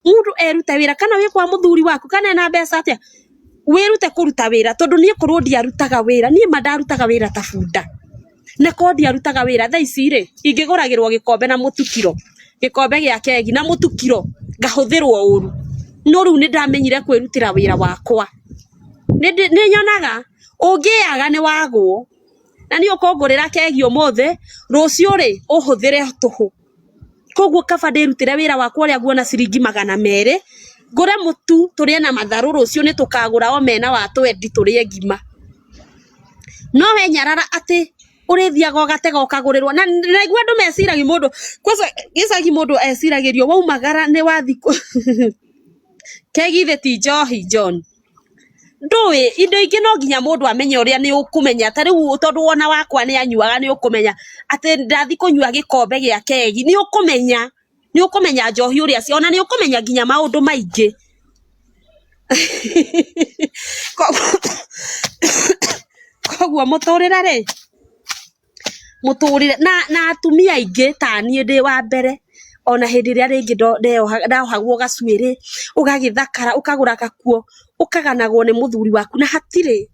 Mũndũ erute wĩra kana wĩ kwa mũthuri waku kana ena mbeca atĩa, wĩrute kũruta wĩra tondũ niĩ korwo ndiarutaga wĩra, niĩ ma ndarutaga wĩra ta bunda. Na korwo ndiarutaga wĩra thaa ici rĩ, ingĩgũragĩrwo gĩkombe na mũtu kiro, gĩkombe gĩa kegi na mũtu kiro, ngahũthĩrwo ũru. No rĩu nĩ ndamenyire kwĩrutĩra wĩra wakwa. Nĩ nyonaga ũngĩaga nĩ wagwo. Na niĩ ũkũngũrĩra kegi ũmũthĩ, rũciũ rĩ, ũhũthĩre tũhũ. Koguo kaba ndĩrutĩre wĩra wakwa ũrĩa nguona ciringi 200, ngũre mũtu tũrĩe na matharũ rũciũ nĩ tũkagũra omena wa twendi tũrĩe ngima. No we nyarara atĩ ũrĩthiaga ũgatega ũkagũrĩrwo, na naigua andũ meciragia mũndũ, kwanza gĩcagi mũndũ eciragĩrio waumagara nĩ wathiĩ kegi githĩ ti njohi John? Ndũĩ indo ingĩ no nginya mũndũ amenye ũrĩa nĩ ũkũmenya ta rĩu tondũ ona wakwa nĩ anyuaga nĩ ũkũmenya atĩ ndathiĩ kũnyua gĩkombe gĩa kegi nĩ ũkũmenya, nĩ ũkũmenya njohi ũrĩa ona nĩ ũkũmenya nginya maũndũ maingĩ. Koguo mũtũrĩre rĩ, mũtũrĩre na atumia aingĩ ta niĩ ndĩ wa mbere, ona hĩndĩ ĩrĩa rĩngĩ ndohagwo gacuĩrĩ, ũgagĩthakara ũkagũra gakuo, ũkaganagwo nĩ mũthuri waku na hatirĩ,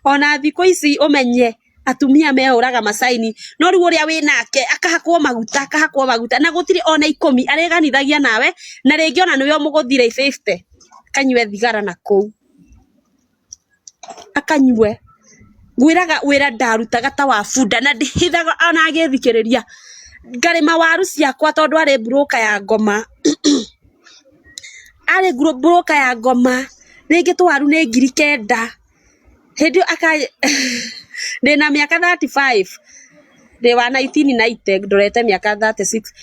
ona thikũ ici ũmenye atumia mehũraga macaini, no rĩu ũrĩa wĩnake akahakwo maguta akahakwo maguta na gũtirĩ ona ikũmi arĩganithagia nawe, na rĩngĩ ona nĩwe ũmũgũthire fifty akanyue thigara nakũu. Akanyue. Ngwĩraga wĩra ndarutaga ta wa bunda na ndihithaga ona agĩthikĩrĩria. Ngarĩma waru ciakwa tondũ arĩ broker ya ngoma, arĩ broker ya ngoma, rĩngĩ tũwaru nĩ 9,000. Hĩndĩ ĩyo ndĩna mĩaka 35, ndĩ wa 1990 ndorete mĩaka 36.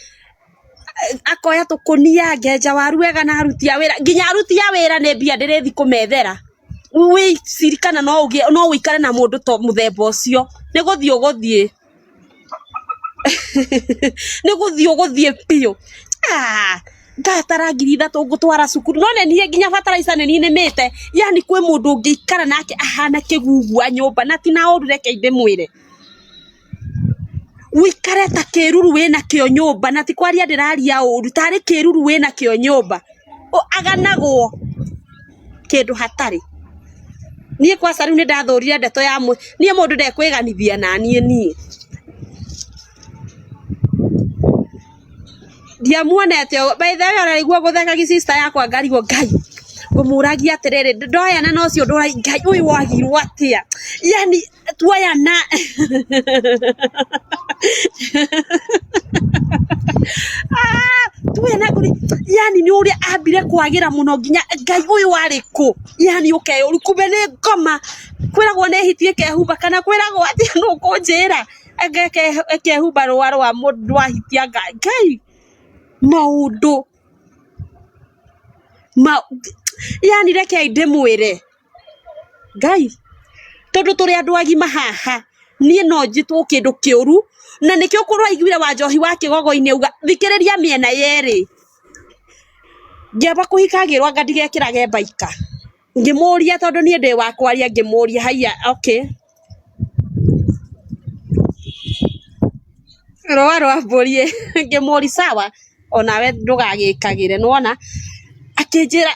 Akoya tũkũnia ngenja waru wega na aruti a wĩra nginya aruti a wĩra nĩ mbia ndĩrĩthi kũmethera. Wĩcirie kana no ũgĩe no ũikare na mũndũ ta mũthemba ũcio nĩ gũthiĩ ũgũthiĩ nĩ gũthiĩ ũgũthiĩ biũ. Ngatara 3,000 ngũtwara cukuru no nĩ niĩ nginya bataraitha nĩ niĩ nĩmĩte, yaani kwĩ mũndũ ũngĩikara nake ahana kĩgugua nyũmba na ti na ũru reke ndĩmwĩre. Ũikare ta kĩruru wĩnakĩo nyũmba na ti kwaria ndĩraria ũru, tarĩ kĩruru wĩnakĩo nyũmba, aganagwo kĩndũ hatarĩ. Niĩ kwanza rĩu nĩ ndathũrire ndeto ya niĩ mũndũ ndekwĩganithia naniĩ niĩ. Ndiamuonete ũguo, by the way ona nĩguo ngũthekagia sister yakwa ngarigwo Ngai, ngũmũragia atĩrĩrĩ, ndoyana na ũcio Ngai ũyũ wagirwo atĩa? Yaani tuoyana tuoyana yaani nĩ ũrĩa ambire kwagĩra mũno nginya Ngai ũyũ arĩ kũ? Yaani ũkeyũria kumbe nĩ ngoma, kwĩragwo nĩ hiti ĩkehumba kana kwĩragwo atĩa nũ ũkũnjĩra? Ĩkehumba rũa rwa mũndũ rwa hiti anga Ngai maũndũ yaani rekei ndĩmwĩre Ngai tondũ tũrĩ andũ agima haha niĩ no njĩtwo kĩndũ kĩũru na nĩkĩo ũraiguire Wanjohi wa kĩgogo-inĩ auga thikĩrĩria mĩena yerĩ. Ngĩamba kũhika ngĩrwo anga ndigekĩrage mbaika. Ngĩmũria tondũ niĩ ndĩ wa kwaria ngĩmũria haiya okay. Rũa rwa mbũri ĩ, ngĩmũria sawa onawe ndũgagĩkagĩre nĩwona, akĩnjĩra